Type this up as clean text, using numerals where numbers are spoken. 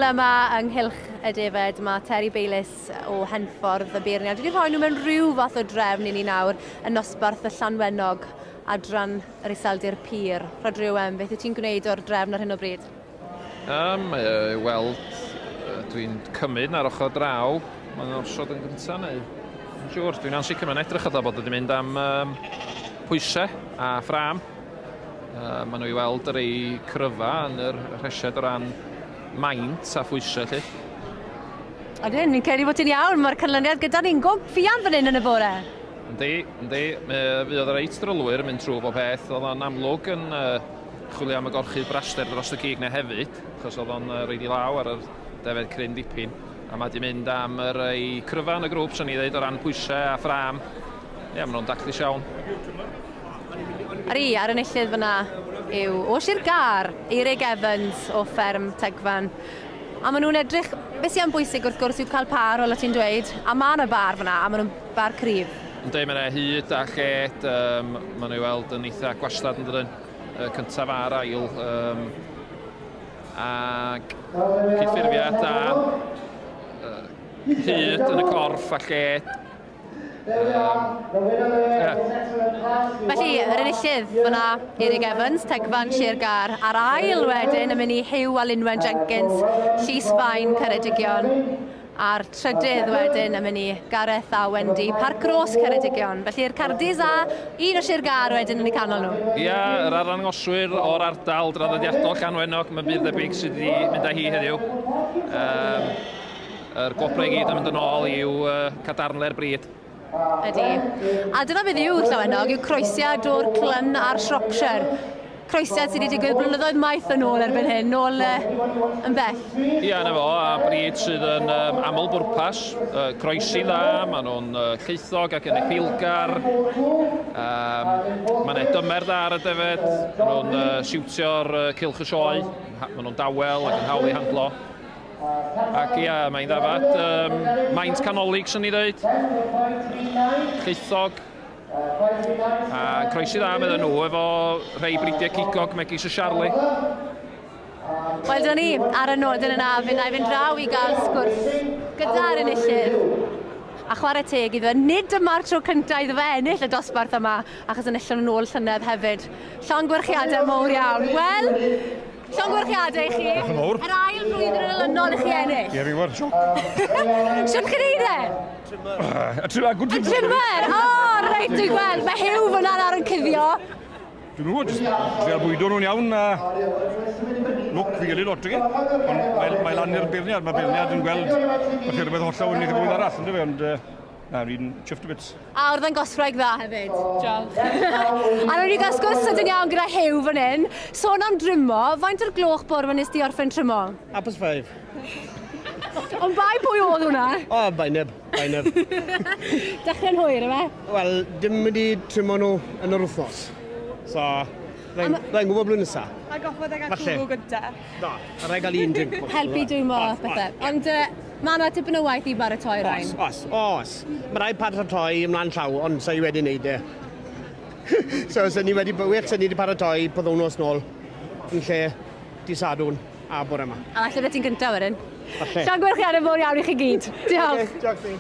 safle yma ynghylch y defed, mae Terry Bayliss o Henffordd y beirniad wedi rhoi nhw mewn rhyw fath o drefn i ni nawr yn nosbarth y Llanwenog adran yr Iseldir Pur. Rhodri Owen, beth wyt ti'n gwneud o'r drefn ar hyn o bryd? Mae i weld, dwi'n cymryd na'r ochr draw, mae'n osod yn gyntaf neu? Yn siŵr, dwi'n ansicr, mae'n edrych fatha bod wedi mynd am pwysau a ffrâm. Maen nhw i weld yr ei cryfa yn yr rhesiad o ran maint a phwysau, lly. Odyn, ni'n credu bod ti'n iawn, mae'r canlyniad gyda ni'n go fuan fan hyn yn y bore. Yndi, yndi, mi oedd reit drylwyr yn mynd trwy bob peth, oedd o'n amlwg yn chwilio am y gorchudd braster dros y cig na hefyd, achos oedd o'n reid i law ar yr defed cryn dipyn. A mae di mynd am yr ei cryfa yn y grŵp, swn i ddweud, o ran pwysau a ffrâm. Ie, maen nhw'n daclus iawn. Ari, ar enillydd fyna yw o Sir Gâr, Eirig Evans o fferm Tegfan. A maen nhw'n edrych, beth sy'n bwysig wrth gwrs yw cael par, fel o ti'n dweud, a mae yna bar fyna, a maen nhw'n bar cryf. Yndi, mae yna hyd a lled, maen nhw i weld yn eitha gwastad yn dydyn, cyntaf a'r ail, ac cydffurfiad a hyd yn y corff a lled. Yeah. Felly, yr enillydd fyna, Eirig Evans, Tegfan Sir Gâr, a'r ail wedyn yn mynd i Huw a Linwen Jenkins, Llys Fain, Ceredigion, a'r trydydd wedyn yn mynd i Gareth a Wendy, Parc Ros, Ceredigion. Felly'r Cardis a un o Sir Gâr wedyn yn eu canol nhw. Ia, yr arddangoswyr o'r ardal draddodiadol Llanwenog, mae'n byd debyg sydd wedi mynd â hi heddiw. Yr gwobrau i gyd yn mynd yn ôl i'w cadarnle'r bryd. Ydy. A dyna beth yw Llanwenog, yw croesiad o'r Clun a'r Shropshire. Croesiad sydd wedi digwydd blynyddoedd maith yn ôl erbyn hyn, nôl yn bell. Ia, na fo, a bryd sydd yn aml bwrpas, croesi dda, maen nhw'n llaethog ac yn epilgar, Mae'n e dymer dda ar y defed, maen nhw'n siwtio'r cylch y sioe, maen nhw'n dawel ac yn hawdd i handlo. Ac ia, mae'n ddafad, maint canolig, swn i ddweud, llaethog, a croesi dda medden nhw efo rhai bridiau cigog megis y Charlie. Wel, dyna ni ar y nodyn yna, fe wna i fynd draw i gael sgwrs gyda'r enillydd. A chwarae teg iddo fe, nid dyma'r tro cyntaf iddo fe ennill y dosbarth yma, achos enillon nhw nôl llynedd hefyd. Llongyfarchiadau mowr iawn. Wel, llongyfarchiadau i chi. Diolch yn fawr. Yr ail flwyddyn yn olynol i chi ennill. Ie, fi'n gwybod, sioc. Shwt chi'n neud e? Y trimmer, good Y trimmer! O, reit, dwi'n gweld. Mae Huw fyna nawr yn cuddio. Dwi'n gwybod, jyst trial bwydo nhw'n iawn a lwc fi gael ei lot i. Ond mae lan i'r beirniad, mae beirniad yn gweld falle rhywbeth hollol unig y flwyddyn arall, ynddo fe, ond na, fi'n chuffed to bits. A o'r ddangoswraig dda hefyd. Diolch. A ro'n i gael sgwrs sydyn iawn gyda Huw fan hyn. Sôn am drymo, faint o'r gloch bore ma nes di orffen trymo? 5:30. Ond bai pwy oedd hwnna? O, bai neb, bai neb. Dechrau'n hwyr, yfe? Wel, dim wedi trymo nhw yn yr wythnos. So, rhaid gwybod blwyddyn nesaf. A goffod ag Falle. cwrw gynta. Na, a rhaid gael un drink. Helpu dwymo a pethau. Ond mae yna tipyn o waith i baratoi rhain. Os, os, os. Mae rhaid paratoi ymlaen llaw, ond sa i wedi wneud e. So, sen ni wedi, well, sen ni wedi paratoi pythefnos nôl yn lle di Sadwrn a bore yma. A falle beth ti'n gyntaf wedyn. Falle. Llongyfarchiadau mowr iawn i chi gyd. Diolch. Okay, diolch ti.